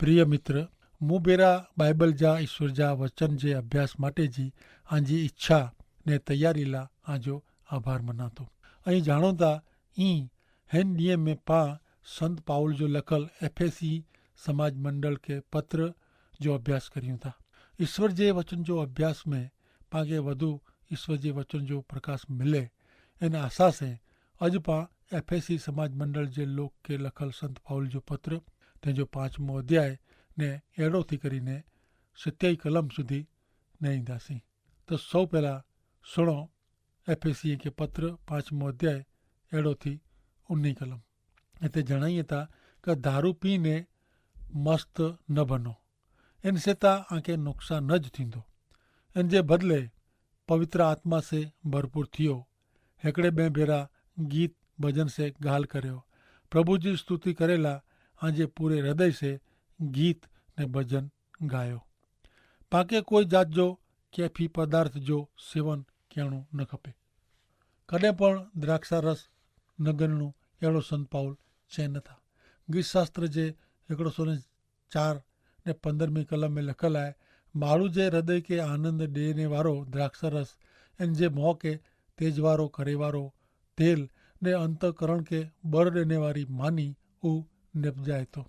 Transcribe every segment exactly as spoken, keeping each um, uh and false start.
પ્રિય મિત્ર, મુબેરા બાઈબલ જા ઈસ્વર જા વચન જે અભ્યાસ માટે જી આંજી ઇચ્છા ને તૈયારી લા આંજો આભાર મનાતો. અહીં જાણો તા, ઈ હેન નિયમ મેં પા સંત પાઉલ જો લખલ એફેસી સમાજ મંડળ કે પત્ર જો અભ્યાસ કર્યું તા. ઈસ્વર જે વચન જો અભ્યાસ મેં પાંકે વધુ ઈસ્વર જે વચન જો પ્રકાશ મિલે એન આશા સે અજ પા એફેસી સમાજ મંડળ જે લોક કે લખલ સંત પાઉલ જો પત્ર, તેનો પાંચમો અધ્યાય ને એડો થી કરીને સત્યાઈ કલમ સુધી નહીં દાસી. તો સૌ પહેલા સુણો એફેસી કે પત્ર પાંચમો અધ્યાય એડો થી ઉન્ની કલમ. એતે જણાઈ તા કે ધારૂ પીને મસ્ત ન બનો, એન સેતા આંકે નુકસાન જ થીંદો. એન જે બદલે પવિત્ર આત્મા સે ભરપૂર થિયો. હેકડ઼ે બે ભેરા ગીત ભજન સે ગાલ કર્યો. પ્રભુ જી સ્તુતિ કરેલા આજે પૂરે હૃદય સે ગીત ને ભજન ગાયો. પાંકે કોઈ જાત જો કેફી પદાર્થ જો સેવન કહેણું ન ખપે. કદે પણ દ્રાક્ષારસ ન ગરણું એડો સંત પાઉલ ચેન થા. ગીત શાસ્ત્ર જે હેકડો સોને ચાર ને પંદ્રહ મી કલમ મેં લખલ આય, માણુ જે હૃદય કે આનંદ દેને વારો દ્રાક્ષારસ એન જે મોં કે તેજવારો કરેવારો તેલ ને અંતકરણ કે બર દેને વારી માની ઉ નેપજાય તો.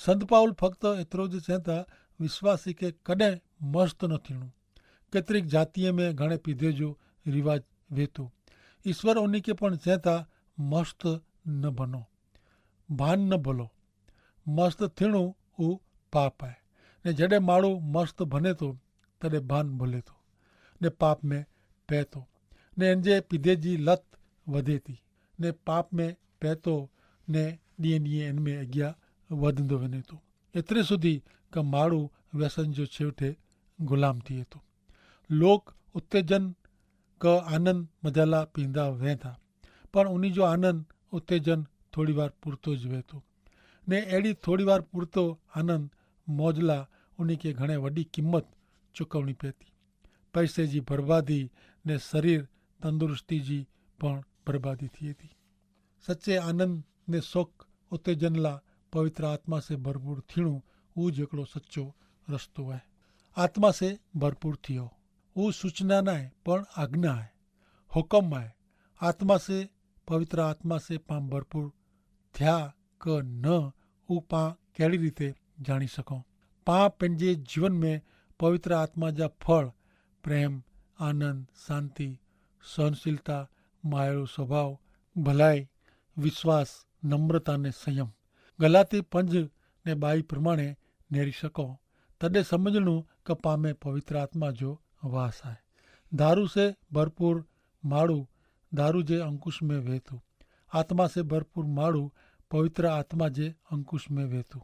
સંત પાઉલ ફક્ત એતરો જ ચેતા વિશ્વાસી કે કદે મસ્ત ન થીણું. કેતરિક જાતિય મેં ઘણે પીધે જો રિવાજ વેતુ. ઈસ્વર ઓની કે પણ ચેતા મસ્ત ન ભનો, ભાન ન ભલો. મસ્ત થીણું ઉ પાપ આય. ને જડે માણુ મસ્ત ભને તો તદે ભાન ભલે તો ને પાપ મેં પૈતો ને એન જે પીધે જી લત વધે તી ને પાપ મેં પૈતો ને દિયે દિયે એન મેં અગિયા વધનો વેને તો એતરે સુધી કે માણુ વ્યસન જો છેવટે ગુલામ થી તો. લોક ઉત્તેજન કે આનંદ મજાલા પીંદા વહેતા, પણ ઉની જો આનંદ ઉત્તેજન થોડી વાર પૂરતો જ વહેતો. ને એડી થોડી વાર પૂરતો આનંદ મોજલા ઉની કે ઘણે વડી કિંમત ચુકવણી પેતી. પૈસે જી બરબાદી ને શરીર તંદુરસ્તી જી પણ બરબાદી થી થી. સચ્ચે આનંદ ને સુખ ઉત્તેજન લા પવિત્ર આત્મા સે ભરપૂર થીણું ઉજ એકડો સચ્ચો રસ્તો હૈ. આત્મા સે ભરપૂર થિયો ઉજ સૂચના નાય પણ આજ્ઞા હૈ, હુકમ હૈ. આત્મા સે પવિત્ર આત્મા સે પાં ભરપૂર થ્યા કે ન ઉ પાં કહેડી રીતે જાણી શકો? પાં પેનજે જીવન મેં પવિત્ર આત્મા જા ફળ પ્રેમ, આનંદ, શાંતિ, સહનશીલતા, માયળો સ્વભાવ, ભલાઈ, વિશ્વાસ, નમ્રતા ને સંયમ ગલાતી પંજ ને બાઈ પ્રમાણે નેરી શકો. તદે સમઝણું કે પામે પવિત્ર આત્મા જો વાસ આય. ધારુ સે ભરપૂર માડૂ ધારુ જે અંકુશ મેં વહેતુ. આત્મા સે ભરપૂર માડૂ પવિત્ર આત્મા જે અંકુશ મેં વહેતુ.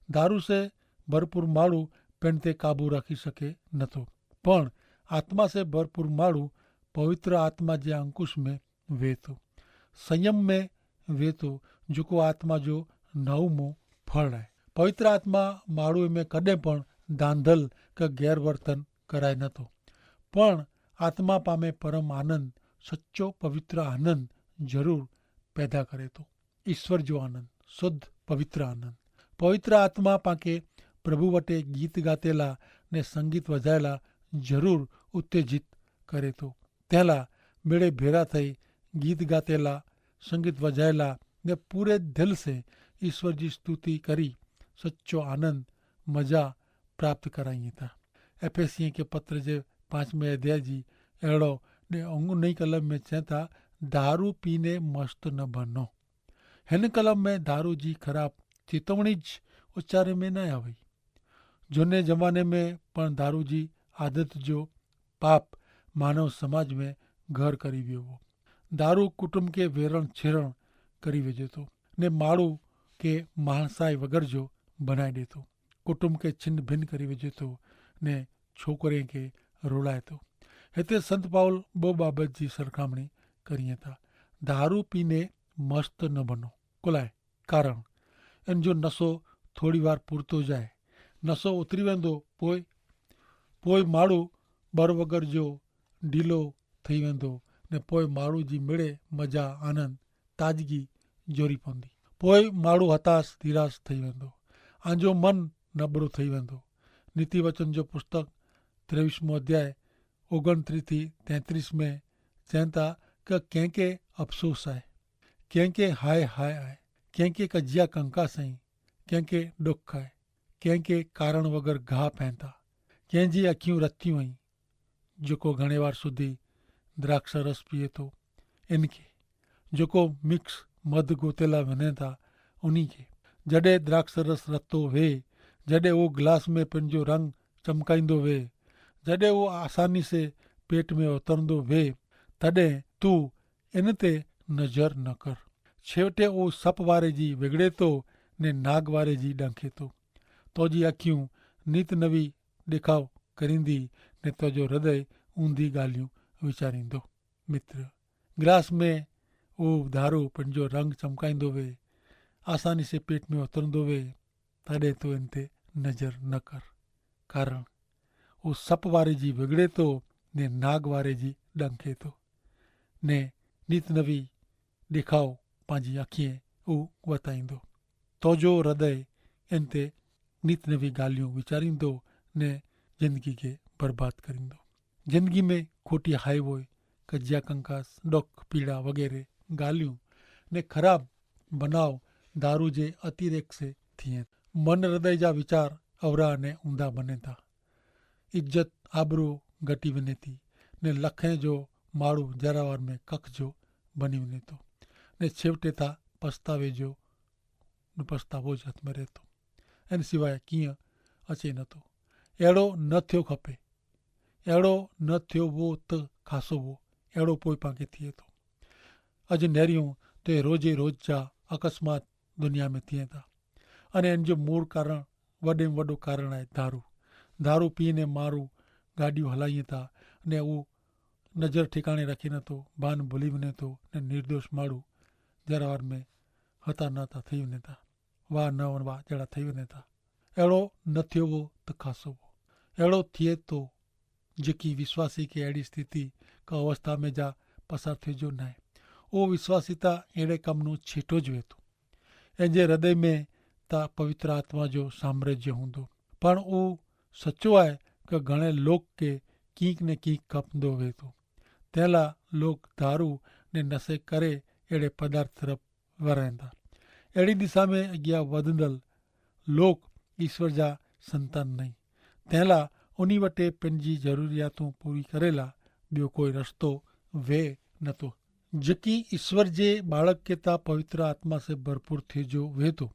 ધારુ સે ભરપૂર માડૂ પેનતે કાબૂ રાખી શકે નતો. પણ આત્મા સે ભરપૂર માડૂ પવિત્ર આત્મા જે અંકુશ મેં વહેતુ. સંયમ મેં વહેતુ. જકો આત્મા જો નવમો ફળ હૈ. પવિત્ર આત્મા માડૂ મેં કદે પણ ધાંધલ કે ગેરવર્તન કરાય નતો. પણ આત્મા પામે પરમ આનંદ, સચ્ચો પવિત્ર આનંદ જરૂર પેદા કરે તો. ઈસ્વર જો આનંદ, શુદ્ધ પવિત્ર આનંદ. પવિત્ર આત્મા પાંકે પ્રભુ વટે ગીત ગાતેલા ને સંગીત વજાયેલા જરૂર ઉત્તેજિત કરે તો. તેલા મેળે ભેરા થઈ ગીત ગાતેલા, સંગીત વજાયેલા ને પૂરે દિલ સે ઈસ્વર જી સ્તુતિ કરી સચ્ચો આનંદ, મજા પ્રાપ્ત કરાઈ થા. એફેસિયે કે પત્ર જે પાંચમે અધ્યાય જી એડો ને અંગુ નઈ કલમ મેં ચેતા, ધારુ પીને મસ્ત ન ભનો. હેન કલમ મેં ધારુ જી ખરાબ ચેતવણી જ ઉચ્ચારે મેં ન આવે. જોને જમાને મેં પણ ધારુ જી આદત જો પાપ માનવ સમાજ મેં ઘર કરી વેવો. ધારુ કુટુંબ કે વેરણ છેરણ કરી વેજે તો ને માડૂ કે માણસાઈ વગર જો ભનાઈ દેતો. કુટુંબ કે છિન્ન ભિન્ન કરી વેજે તો ને છોકરે કે રોલાય તો. હેતરે સંત પાઉલ બહુ બાબત જી સરખામણી કરી થા. ધારુ પીને મસ્ત ન ભનો. કોલાય કારણ એન જો નસો થોડી વાર પૂરતો જાય. નસો ઉતરી વેંદો પોય પોય માડૂ બર વગર જો ઢીલો થઈ વેંદો. ને પોય માડૂ જી મેળે મજા આનંદ તાજગી જોરી પોંદી. પોય માડૂ હતાશ નિરાશ થઈ વેંદો. આંજો મન નબરો થઈ વેંદો. નીતિ વચન જો પુસ્તક ત્રેવીસ મો અધ્યાય ઓગણત્રીસ થી તૈત્રીસ મેં ચેંતા કે કેંકે અફસોસ આય, કેંકે હાય હાય આય, કેંકે કજ્યા કંકાસ અહીં, કેંકે ડોખ આય, કેંકે કારણ વગર ગાહ પૈંતા, કેંજી અખિયું રત્યું અહીં. જોકો ઘણે વાર સુધી દ્રાક્ષરસ પીએ તો એનકે, જોકો મિક્સ મધ ગોતેલા વને તા ઉની કે. જડે દ્રાક્ષરસ રત્તો વે, જડે વો ગ્લાસ મેં પન જો રંગ ચમકાઈંદો વે, જડે વો આસાની સે પેટ મેં ઓતરંદો વે, તદે તું એન તે નજર ન કર. છેવટે વો સપવારે જી વેગડે તો ને નાગવારે જી ડંખે તો. તોજી અખ્યું નીત નવી દેખાવ કરીંદી, ને તોજો હૃદય ઊંધી ગાલિયું વિચારીંદો. મિત્ર, ગ્લાસ મેં ઉ ધારો પણ જો રંગ ચમકાઈંદો વે, આસાની સે પેટ મેં ઉતરંદો વે, તદે તો એન તે નજર ન કર. કારણ ઉ સપવારે જી વિગડે તો ને નાગવારે જી ડંખે તો ને નીત નવી દેખાવ પાંજી આંખીએ ઉ વતાઈંદો. તોજો હૃદય એન તે નીત નવી ગાલિયું વિચારીંદો ને જિંદગી કે બરબાદ કરીંદો. જિંદગી મેં ખોટી હાઈવોય, કજ્યા કંકાસ, ડોખ પીડા વગેરે ગાલિયું ને ખરાબ બનાવ ધારૂ જે અતિરેક સે થિયે. મન હૃદય જા વિચાર અવરા ને ઊંધા બને તા. ઇજ્જત આબરૂ ગટી વને તી ને લખે જો માળુ જરાવાર મેં કખ જો બની વને તો. ને છેવટે તા પસ્તાવે જો ને પસ્તાવો જ હથ મેં રહેતો. એન સિવાય કિયા અચે નતો. એડો ન થ્યો ખપે. એડો ન થ્યો વો તો ખાસો વો. એડો પોઈ પાંકે થિયે તો. અજ નેરિયું તે રોજે રોજ જા અકસ્માત દુનિયા મેં થિયે તા. અને એન જો મૂળ કારણ વડે વડો કારણ આય ધારૂ. ધારૂ પીને મારૂ ગાડિયું હલાઈ તા. અને ઉં નજર ઠિકાણે રાખી નતો. ભાન ભૂલી વને તો ને નિર્દોષ માડૂ જરા વાર મેં હતાનાતા થઈ વને તા. વાહ ન વનવા જેડા થઈ વને તા. એડો ન થ્યો વો તો ખાસો વો. એડો થિયે તો જેકી વિશ્વાસી કે એડી સ્થિતિ કા અવસ્થા મેં જા પસાર થઈ જો નાય. ઓ વિશ્વાસી તા એડે કમનું છેટો જ વેતો. એન જે હૃદય મેં તા પવિત્ર આત્મા જો સામ્રાજ્ય હુંદો. પણ ઉં સચો આય કે ઘણે લોક કે કીંક ને કીંક કપંદો વેતો. તેલા લોક ધારૂ ને નસે કરે એડે પદાર્થ તરફ વરાયંદા. એડી દિશા મેં અગિયા વધંદલ લોક ઈસ્વર જા સંતાન નહીં. તેલા ઉની વટે પેનજી જરૂરિયાતું પૂરી કરેલા બ્યો કોઈ રસ્તો વે નતો. જકી ઈસ્વર જે બાળક કેતા પવિત્ર આત્મા સે ભરપૂર થે જો વેતો.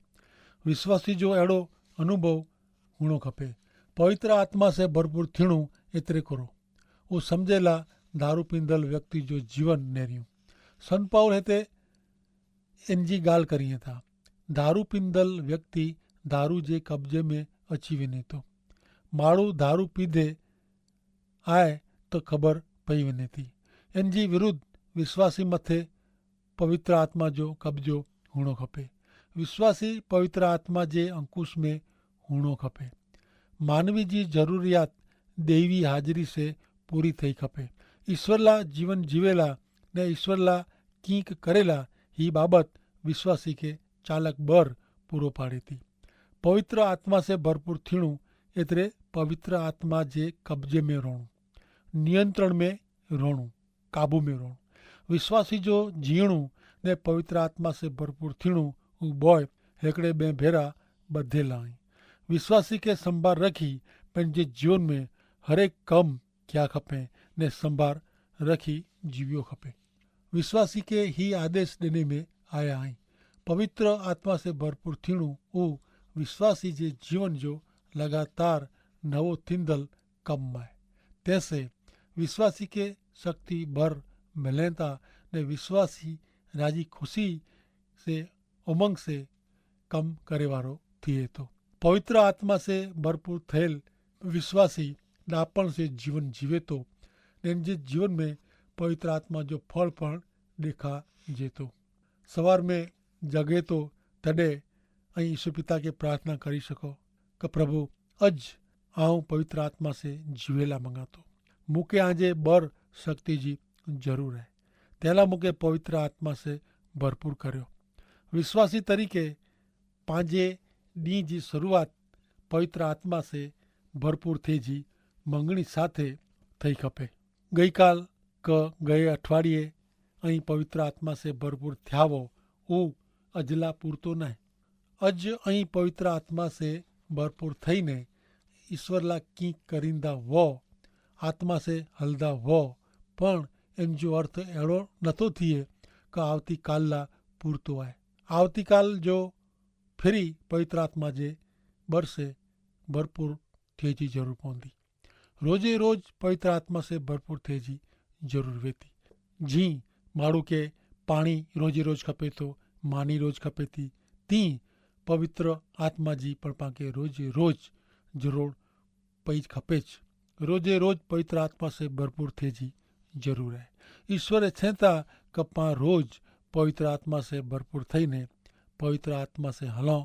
વિશ્વાસી જો એડો અનુભવ હુણો ખપે. પવિત્ર આત્મા સે ભરપૂર થીણું એતરે કરો. ઉં સમઝેલા ધારૂ પીંધલ વ્યક્તિ જો જીવન નેર્યું. સંત પાઉલ હેતે એનજી ગાલ કરી થા. ધારૂ પીંધલ વ્યક્તિ ધારૂ જે કબજે મેં અચી વેને તો. માળુ ધારૂ પીધે આય તો ખબર પઈ વેને થી. એનજી વિરુદ્ધ વિશ્વાસી મતે પવિત્ર આત્મા જો કબજો હુણો ખપે. વિશ્વાસી પવિત્ર આત્મા જે અંકુશ મેં હુણો ખપે. માનવી જી જરૂરિયાત દૈવી હાજરી સે પૂરી થઈ ખપે. ઈસ્વરલા જીવન જીવેલા ને ઈસ્વરલા કિંક કરેલા હી બાબત વિશ્વાસી કે ચાલક બર પૂરો પાડે તી. પવિત્ર આત્મા સે ભરપૂર થીણું એતરે પવિત્ર આત્મા જે કબજે મેં રોણું, નિયંત્રણ મેં રોણું, કાબૂ મેં રોણું. વિશ્વાસી જો જીણું ને પવિત્ર આત્મા સે ભરપૂર થીણું ઉં બોય હેકડ઼ે બે ભેરા બધેલા હૈં. વિશ્વાસી કે સંભાર રખી પન જે જીવન મેં હરેક કમ ક્યા ખપે ને સંભાર રખી જીવ્યો ખપે. વિશ્વાસી કે હી આદેશ દેને મેં આયા હૈં. પવિત્ર આત્મા સે ભરપૂર થીણું ઉં વિશ્વાસી જે જીવન જો લગાતાર નવો થીંદલ કમ માય. તેસે વિશ્વાસી કે શક્તિ ભર મિલેતા ને વિશ્વાસી રાજી ખુશી સે ઉમંગ સે કમ કરે વારો થિયે તો. પવિત્ર આત્મા સે ભરપૂર થયેલ વિશ્વાસી ડાપણ સે જીવન જીવે તો. ને જે જીવન મેં પવિત્ર આત્મા જો ફળ પણ દેખા જેતો. સવાર મેં જગે તો તદે અહીં ઈસુ પિતા કે પ્રાર્થના કરી શકો કે પ્રભુ, અજ આઉં પવિત્ર આત્મા સે જીવેલા મંગાતો. મુકે આજે બર શક્તિ જી જરૂર હૈ. તેલા મુકે પવિત્ર આત્મા સે ભરપૂર કર્યો. વિશ્વાસી તરીકે પાંજે દી જી શરૂઆત પવિત્ર આત્મા સે ભરપૂર થે જી મંગણી સાથે થઈ ખપે. ગઈકાલ કે ગયે અઠવાડિયે અહીં પવિત્ર આત્મા સે ભરપૂર થ્યાવો ઉં અજલા પૂરતો નાય. અજ અહીં પવિત્ર આત્મા સે ભરપૂર થઈ ને ઈસ્વર લા કિંક કરીંદા વો, આત્મા સે હલદા વો. પણ એન જો અર્થ એડો નતો થિયે કે આવતી કાલ લા પૂરતો આય. આવતી કાલ જો ફિરી પવિત્ર આત્મા જે બરસે ભરપૂર થે જી જરૂર પોંદી. રોજે રોજ પવિત્ર આત્મા સે ભરપૂર થે જી જરૂર વેતી. જી માણૂ કે પાણી રોજે રોજ ખપે તો માની રોજ ખપે તી, તી પવિત્ર આત્મા જી પણ પાંકે રોજે રોજ જરૂર પૈજ ખપે જ. રોજે રોજ પવિત્ર આત્મા સે ભરપૂર થે જી જરૂર હૈ. ઈસ્વર એ છેંતા કે પાં રોજ પવિત્ર આત્મા સે ભરપૂર થઈ ને પવિત્ર આત્મા સે હલો,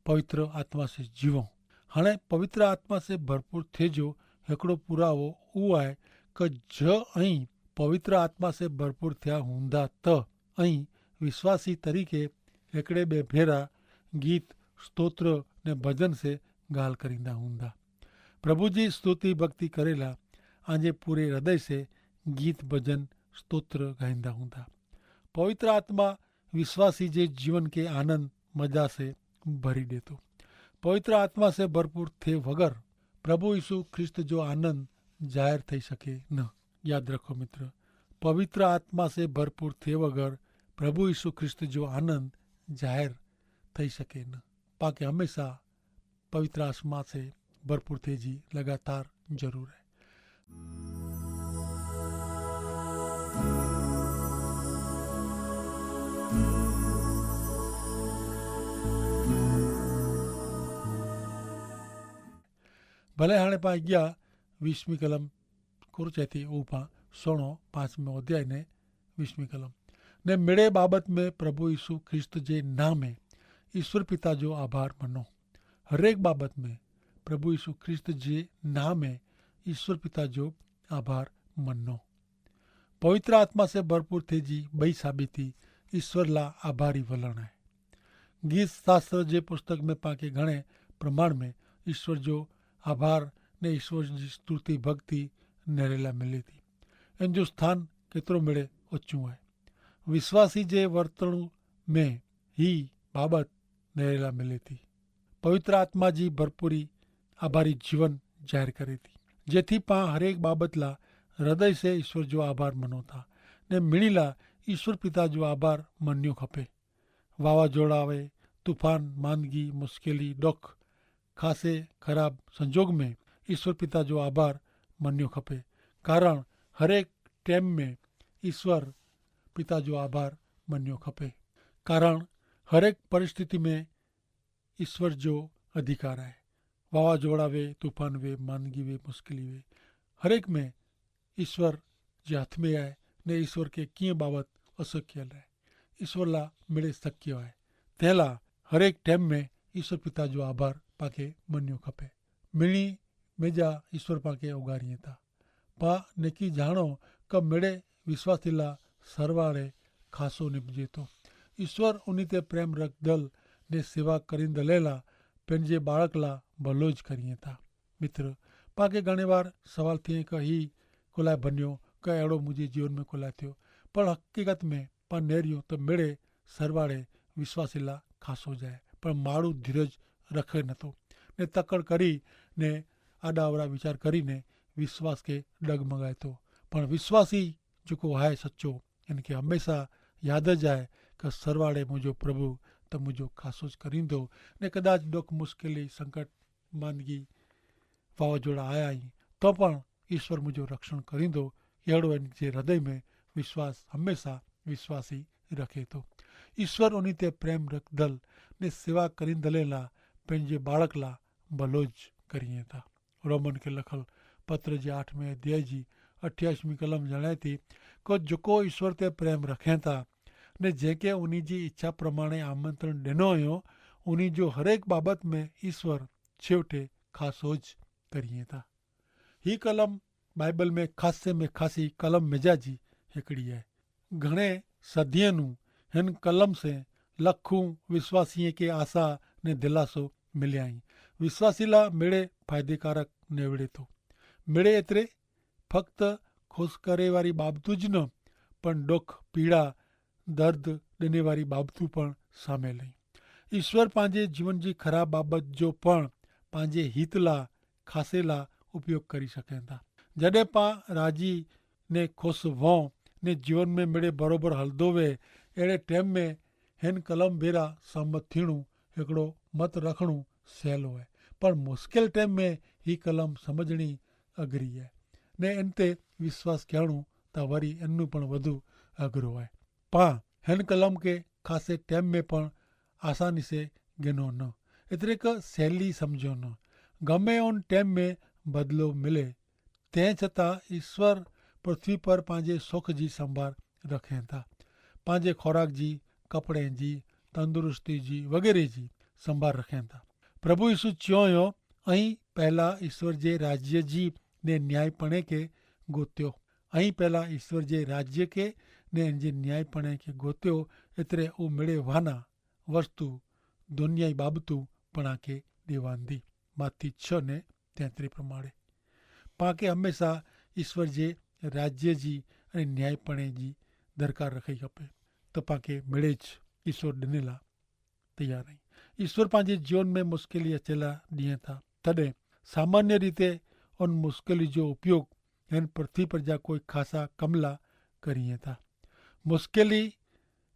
પવિત્ર આત્મા સે જીવો. હણે પવિત્ર આત્મા સે ભરપૂર થે જો હેકડો પુરાવો ઉઆય કે જ અહીં પવિત્ર આત્મા સે ભરપૂર થ્યા હુંદા ત અહીં વિશ્વાસી તરીકે હેકડે બે ભેરા ગીત સ્તોત્ર ને ભજન સે ગાલ કરીંદા હુંદા. પ્રભુ જી સ્તુતિ ભક્તિ કરેલા આજે પૂરે હૃદય સે ગીત ભજન સ્તોત્ર ગાઈંદા હુંદા. પવિત્ર આત્મા વિશ્વાસી જે જીવન કે આનંદ મજા સે ભરી દેતો. પવિત્ર આત્મા સે ભરપૂર થે વગર પ્રભુ ઈસુ ખ્રિસ્ત જો આનંદ જાહેર થઈ શકે ન. યાદ રખો મિત્ર, પવિત્ર આત્મા સે ભરપૂર થે વગર પ્રભુ ઈસુ ખ્રિસ્ત જો આનંદ જાહેર થઈ શકે ન. પાકે હમેંશા પવિત્ર આત્મા સે ભરપૂર થે જી લગાતાર જરૂર હૈ. ભલે હાણે પાં અગિયા વીસમી કલમ કુરચેતી ઉપા સોણો પાંચમે અધ્યાય ને વીસમી કલમ. ને મેડે બાબત મેં પ્રભુ ઈસુ ખ્રિસ્ત જે નામે ઈસ્વર પિતા જો આભાર મનો. હરેક બાબત મેં પ્રભુ ઈસુ ખ્રિસ્ત જે નામે ઈસ્વર પિતા જો આભાર મનો. પવિત્ર આત્મા સે ભરપૂર થે જી બઈ સાબિતી ઈસ્વર લા આભારી વલણ હૈ. ગીત શાસ્ત્ર જે પુસ્તક મેં પાંકે ઘણે પ્રમાણ મેં ઈસ્વર જો આભાર ને ઈસ્વર જી સ્તુતિ ભક્તિ નેરેલા મિલે થી. એન જો સ્થાન કેતરો મેળે ઓછું હૈ. વિશ્વાસી જે વર્તણૂ મેં હી બાબત નેરેલા મિલે થી. પવિત્ર આત્મા જી ભરપૂરી આભારી જીવન જાહેર કરે થી, જેથી પાં હરેક બાબત લા હૃદય સે ઈસ્વર જો આભાર મનો થા. ને મિણીલા ઈસ્વર પિતા જો આભાર મન્યો ખપે. વાવાઝોડા આવે, તૂફાન, માંદગી, મુશ્કેલી, દુખ, ખાસે ખરાબ સંજોગ મેં ઈસ્વર પિતા જો આભાર મન્યો ખપે. કારણ હરેક ટેમ મેં ઈસ્વર પિતા જો આભાર મન્યો ખપે. કારણ હરેક પરિસ્થિતિ મેં ઈસ્વર જો અધિકાર હૈ. વાવાઝોડા વે, તૂફાન વે, માંદગી વે, મુશ્કેલી વે, હરેક મેં ઈસ્વર જે હાથ મેં આય, ને ઈસ્વર કે કિયા બાબત અસક્ય લે? ઈસ્વર લા મેળે સક્ય આય. તેલા હરેક ટેમ મેં ઈસ્વર પિતા જો આભાર પાંકે મન્યો ખપે. મેણી મેજા ઈસ્વર પાંકે ઉગારી થા. પા નેકી જાણો કે મેળે વિશ્વાસી લા સરવાળે ખાસો નિપજે તો. ઈસ્વર ઉની તે પ્રેમ રખદલ ને સેવા કરીંદલે લા પેનજે બાળક લા ભલો જ કરી થા. મિત્ર, પાંકે ઘણે વાર સવાલ થી કે હી કોલાએ ભન્યો કે એડો મુઝે જીવન મેં કોલાએ થયો? પણ હકીકત મેં પાં નેર્યું તો મેળે સરવાળે વિશ્વાસી લા ખાસો જાય. પણ માડૂ ધીરજ રખે નતો, ને તકડ કરી ને આડાવરા વિચાર કરી ને વિશ્વાસ કે ડગમગાય તો. પણ વિશ્વાસી જોકો હાય સચો, એન કે હમેંશા યાદ જ આય કે સરવાળે મુઝે પ્રભુ તો મુઝે ખાસો જ કરીંદો. ને કદાચ દુખ, મુશ્કેલી, સંકટ, માંદગી, વાવાઝોડા આયા હી, તો પણ ઈસ્વર મુઝે રક્ષણ કરીંદો. એડો એન જે હૃદય મેં વિશ્વાસ હમેંશા વિશ્વાસી રખે તો. ઈસ્વર ઉની તે પ્રેમ રખદલ ને સેવા કરીંદલે લા પેનજે બાળક લા ભલો જ કરી થા. રોમન કે લખલ પત્ર જે આઠમે અધ્યાય જી અઠ્યાસમી કલમ જણાય થી, કો જોકો ઈસ્વર તે પ્રેમ રખે થા ને જેંકે ઉની જી ઇચ્છા પ્રમાણે આમંત્રણ દેનો અયો, ઉની જો હરેક બાબત મેં ઈસ્વર છેવટે ખાસો જ કરી થા. હી કલમ બાઈબલ મેં ખાસે મેં ખાસી કલમ મેજા જી હેકડી હૈ. ઘણે સધિયનું હેન કલમ સે લખું વિશ્વાસીય કે આશા ને દિલાસો મિલ્યાઈ. વિશ્વાસીલા મેળે ફાયદેકારક નેવડે તો મેળે એતરે ફક્ત ખુશ કરે વારી બાબતું જ ન, પણ દુખ, પીડા, દર્દ દેને વારી બાબતું પણ સામેલ હૈં. ઈસ્વર પાંજે જીવન જી ખરાબ બાબત જો પણ પાંજે હિતલા ખાસેલા ઉપયોગ કરી શકેતા. જડે પાં રાજી ને ખુશ વો ને જીવન મેં મેળે બરોબર હલદો વે, એડે ટેમ મેં હેન કલમ ભેરા સહમત થીણું હેકડો મત રખણું સહેલો હૈ. પણ મુશ્કેલ ટેમ મેં હી કલમ સમઝણી અઘરી હૈ. ને એન તે વિશ્વાસ કહેણું તા વરી એનનું પણ વધુ અઘરો હૈ. પાં હેન કલમ કે ખાસે ટેમ મેં પણ આસાની સે ગિનો ન, એતરે કે સહેલી સમઝો ન. ગમે ઓન ટેમ મેં બદલો મિલે, તે છતાં ઈસ્વર પૃથ્વી પર પાંજે સુખ જી સંભાર રખેં થા. પાંજે ખોરાક જી, કપડે જી, તંદુરસ્તી જી વગેરે જી સંભાર રખેં થા. પ્રભુ ઈસુ ચ્યોંયો, અહીં પહેલા ઈસ્વર જે રાજ્ય જી ને ન્યાયીપણે કે ગોત્યો. અહીં પહેલા ઈસ્વર જે રાજ્ય કે ને એન જે ન્યાયીપણે કે ગોત્યો, એતરે ઉમેડે વાના વસ્તુ દુનિયાઈ બાબતું પણ આંખે દેવાન દી. માથી છ ને તેત્રી પ્રમાણે પાંકે હમેંશા ઈસ્વર જે રાજ્ય જી અને ન્યાયીપણે જી દરકાર રખાઈ ખપે. તો પાંકે મેળે જ ઈસ્વર ડનેલા તૈયાર હૈં. ઈસ્વર પાંજે જીવન મેં મુશ્કેલી અચેલા દિયે થા, તદે સામાન્ય રીતે અન મુશ્કેલી જો ઉપયોગ હેન પૃથ્વી પર જા કોઈ ખાસા કમલા કરિયે થા. મુશ્કેલી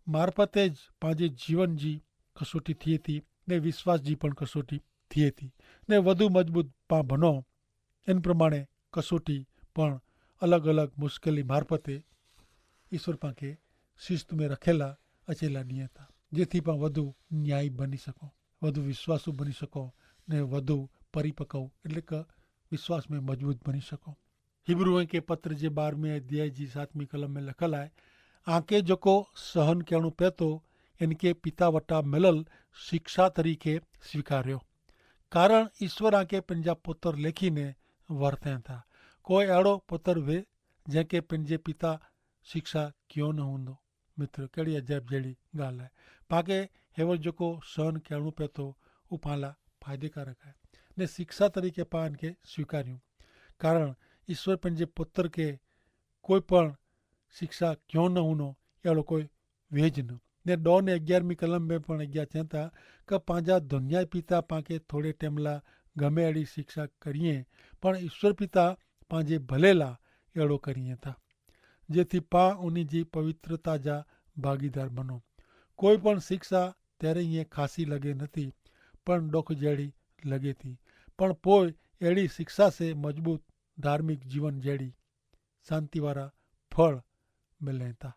મારફતે જ પાંજે જીવન જી કસોટી થિયે થી ને વિશ્વાસ જી પણ કસોટી થિયે થી ને વધુ મજબૂત પાં ભનો. એન પ્રમાણે કસોટી પણ અલગ અલગ મુશ્કેલી મારફતે ઈસ્વર પાંકે શિસ્ત મેં રખેલા અચેલા નિયતા, જેથી પાં વધુ ન્યાયી બની શકો, વધુ વિશ્વાસુ બની શકો ને વધુ પરિપક્વ એટલે કે વિશ્વાસ મેં મજબૂત બની શકો. હિબ્રૂ કે પત્ર જે બારમે અધ્યાય જી સાતમી કલમ મેં લખલ આય, આંકે જોકો સહન કહેણું પેતો એનકે પિતા વટા મેલલ શિક્ષા તરીકે સ્વીકાર્યો, કારણ ઈસ્વર આંકે પંજા પુતર લેખીને વર્તે થા. કોઈ એડો પુતર વે જેંકે પંજે પિતા શિક્ષા ક્યો ન હુંદો? મિત્ર, કહેડી અજાયબ જેડી ગાલ હૈ. પાંકે હેવર જોકો સહન કહેણું પેતો ઉપાલા ફાયદેકારક હૈ, ને શિક્ષા તરીકે પાં એનકે સ્વીકાર્યું, કારણ ઈસ્વર પંજે પુતર કે કોઈ પણ શિક્ષા ક્યો ન હુનો એડો કોઈ વેજ ન. ને ડો ને અગિયારમી કલમ મેં પણ અગિયા ચેંતા કે પાંજા ધોન્યાઈ પિતા પાંકે થોડે ટેમલા ગમે એડી શિક્ષા કરિયે, પણ ઈસ્વર પિતા પાંજે ભલેલા એડો કરિયે થા, જેથી પાં ઉની જી પવિત્રતા જા ભાગીદાર બનો. કોઈ પણ શિક્ષા તેરે યે ખાસી લગે નથી, પણ ડોખ જેડી લગે થી, પણ પોય એડી શિક્ષા સે મજબૂત ધાર્મિક જીવન જેડી શાંતિવારા ફળ મિલે થા.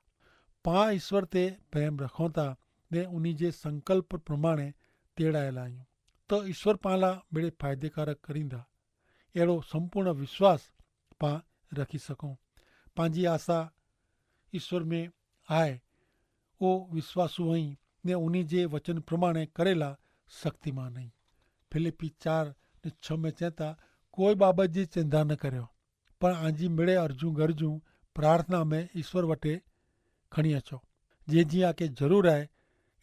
પાં ઈસ્વર તે પ્રેમ રખો થા ને ઉની જે સંકલ્પ પ્રમાણે તેડાયેલા આયું, તો ઈસ્વર પાંલા મેળે ફાયદેકારક કરીંદા એડો સંપૂર્ણ વિશ્વાસ પાં રખી શકો. પાંજી આશા ઈસ્વર મેં આય ઓ વિશ્વાસુ અહીં ને ઉની જે વચન પ્રમાણે કરેલા શક્તિમાન અહીં. ફિલિપ્પી ચાર ને છ મેં ચેંતા, કોઈ બાબત જી ચિંતા ન કર્યો, પણ આજી મેળે અરજુ ગરજુ પ્રાર્થના મેં ઈસ્વર વટે ખણિયા છો. જે જી આકે જરૂર આય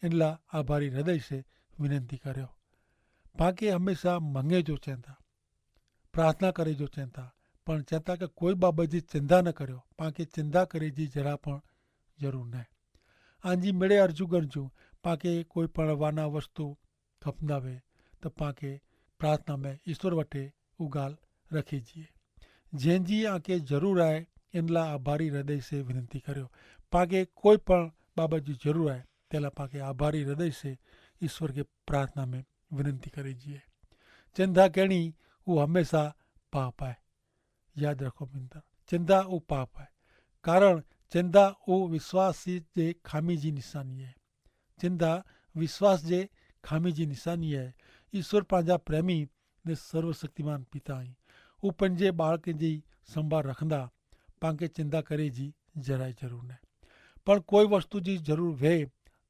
એનલા આભારી હૃદય સે વિનંતી કર્યો. પાંકે હમેંશા મંગે જો ચેંતા, પ્રાર્થના કરે જો ચેંતા, પણ ચેંતા કે કોઈ બાબત જી ચિંતા ન કર્યો. પાંકે ચિંતા કરે જી જરા પણ જરૂર નાય. આજી મેળે અરજુ ગરજુ પાંકે કોઈ પણ વાના વસ્તુ ખપના વે, તો પાંકે પ્રાર્થના મેં ઈસ્વર વટે ઉગાલ રખી જીએ. જેન જી આકે જરૂર આય એનલા આભારી હૃદય સે વિનંતી કર્યો. પાંકે કોઈ પણ બાબત જી જરૂર આય તેલા પાંકે આભારી હૃદય સે ઈસ્વર કે પ્રાર્થના મેં વિનંતી કરી જીએ. ચિંતા કહેણી ઉહ હમેંશા પાપ આય. યાદ રખો મિંતર, ચિંતા ઉહ પાપ આય. કારણ ચિંતા ઉહ વિશ્વાસી જે ખામી જી નિશાની આય. ચિંતા વિશ્વાસ જે ખામી જી નિશાની આય. ઈસ્વર પાંજા પ્રેમી ને સર્વશક્તિમાન પિતા અહીં ઉપને જે બાળકે જી સંભાર રખંદા પાંકે ચિંતા કરે જી જરાય જરૂર નાય. પણ કોઈ વસ્તુ જી જરૂર વે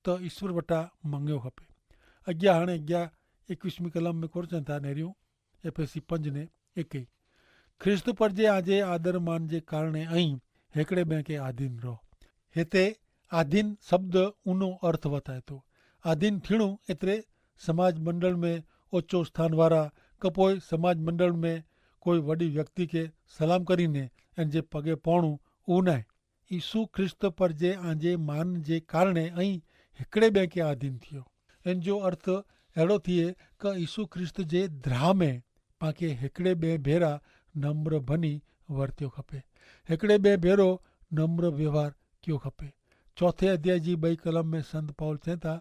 તો ઈસ્વર વટા મંગ્યો ખપે. અગિયા હણે અગિયા એકવીસમી કલમ મેં કોરચન થા નેર્યું એફેસી પંજ ને એકે, ખ્રિસ્ત પર જે આજે આદરમાન જે કારણે અહીં હેકડ઼ે બેંકે આધીન રહો. હેતા આધીન શબ્દ ઉનો અર્થ વતાયતો. આધીન થીણું એતરે સમાજ મંડળ મેં ઓચો સ્થાન વારા તો પોય સમાજ મંડળ મેં કોઈ વડી વ્યક્તિ કે સલામ કરીને એન જે પગે પોણું ઉનાય. ઈસુ ખ્રિસ્ત પર જે આજે માન જે કારણે અહીં હેકડ઼ે બે કે આધીન થિયો. એન જો અર્થ એડો થિયે કે ઈસુ ખ્રિસ્ત જે ધ્રામે પાંકે હેકડ઼ે બે ભેરા નમ્ર ભની વર્ત્યો ખપે. હેકડ઼ે બે ભેરો નમ્ર વ્યવહાર ક્યો ખપે. ચોથે અધ્યાય જી બઈ કલમ મેં સંત પાઉલ ચેતા,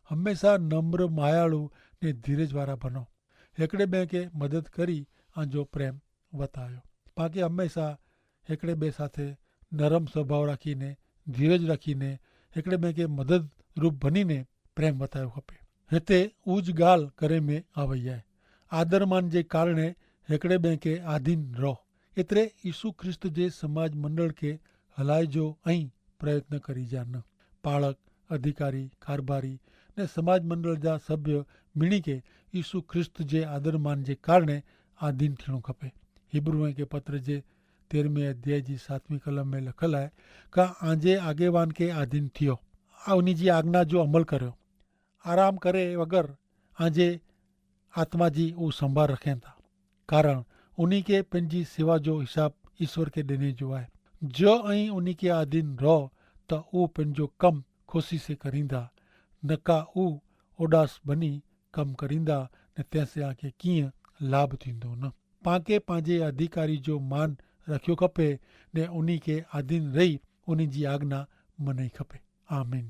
હમેંસા નમ્ર માયાળુ ને ધીરજ વારા ભનો. હેકડ઼ે બે કે મદદ કરી આજો પ્રેમ વતાયો. પાંકે હમેંસા હેકડ઼ે બે સાથે નરમ સ્વભાવ રાખીને ધીરજ રાખીને હેકડ઼ે બે કે મદદરૂપ ભનીને પ્રેમ વતાયો ખપે. હેતા ઉજ ગાલ કરે મેં આવય હૈ. આદરમાન જે કારણે હેકડ઼ે બે કે આધીન રહો. એતરે ઈસુ ખ્રિસ્ત જે સમાજ મંડળ કે હલાય જો અહીં પ્રયત્ન કરી જા ન. પાળક, અધિકારી, કારભારી ને સમાજ મંડળ જા સભ્ય મિણી કે ઈસુ ખ્રિસ્ત જે આદરમાન જે કારણે આધીન થિણો ખપે. હિબ્રૂ કે પત્ર જે તેરમે અધ્યાય જી સાતમી કલમ મેં લખલ હૈ, કા આજે આગેવાન કે આધીન થિયો, આ ઉની જી આજ્ઞા જો અમલ કર્યો. આરામ કરે વગર આજે આત્મા જી ઉસંભાર રખેં થા. કારણ ઉની કે પૈજી સેવા જો હિસાબ ઈસવર કે દેને જો આય. જો અહીં ઉની કે આધીન રહો, તો ઉ પૈજો કમ ખુશી સે કરીંદા, નકા ઉ ઉડાસ બની કમ કરીંદા, ને તેસે આકે કિયા લાભ થીંદો ન. પાંકે પાંજે અધિકારી જો માન રખ્યો ખપે, ને ઉની કે આધીન રહી ઉની જી આજ્ઞા મનાઈ ખપે. આમીન.